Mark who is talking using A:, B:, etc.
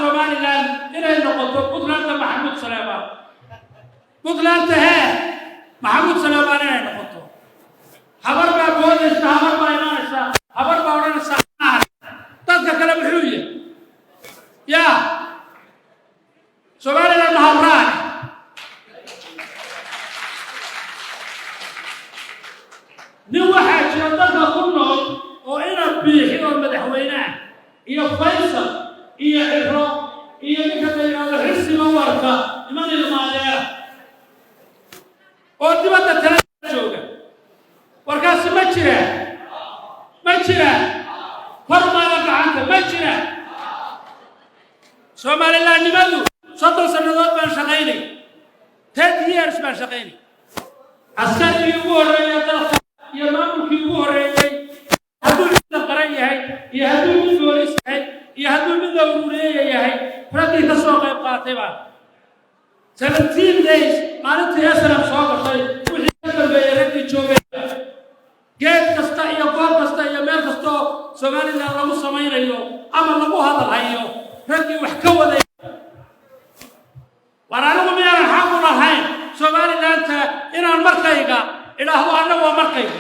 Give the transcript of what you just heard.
A: Somaliland inay noqoto Puntlandta Maxamuud Saleebaan, Puntlandta hee Maxamuud Saleebaan inay noqoto. Habar baa boodaysa, habar baa imanaysa, habar baa odhanaysa dadka kale muxuu yahay? Yaa Somaliland ma habraane? Nin waxaa jira dalka ku nool oo ina Biixi oo madaxweyne ah iyo Faysal iyo Ciro iyo ninka la yidhaahdo Xirsiba warka niman ilmaadeera oo dibadda tala jooga. Warkaasi ma jira? Ma jira? Kor maada gacanta. Ma jira? Somalilandnimadu 30 sannadood baan shaqaynay, 10 years baan shaqaynay. Askarigii ugu horreeya dalka iyo maamulkii ugu horreeyey, hadduu ciidan qaran yahay iyo hadduu mid boolis yahay iyo hadduu mid awruureeya yahay, raggii ka soo qayb qaatay baa 17 days maalintii SNM soo gashay wixii ka dambeeyey raggii joogay, geed kasta iyo goob kasta iyo meel kastoo Somaliland lagu samaynayo ama lagu hadalhayo raggii wax ka waday. War anigu miyaanan xaq u lahayn Somalilandta inaan markayga idhaahdo anna waa markayga?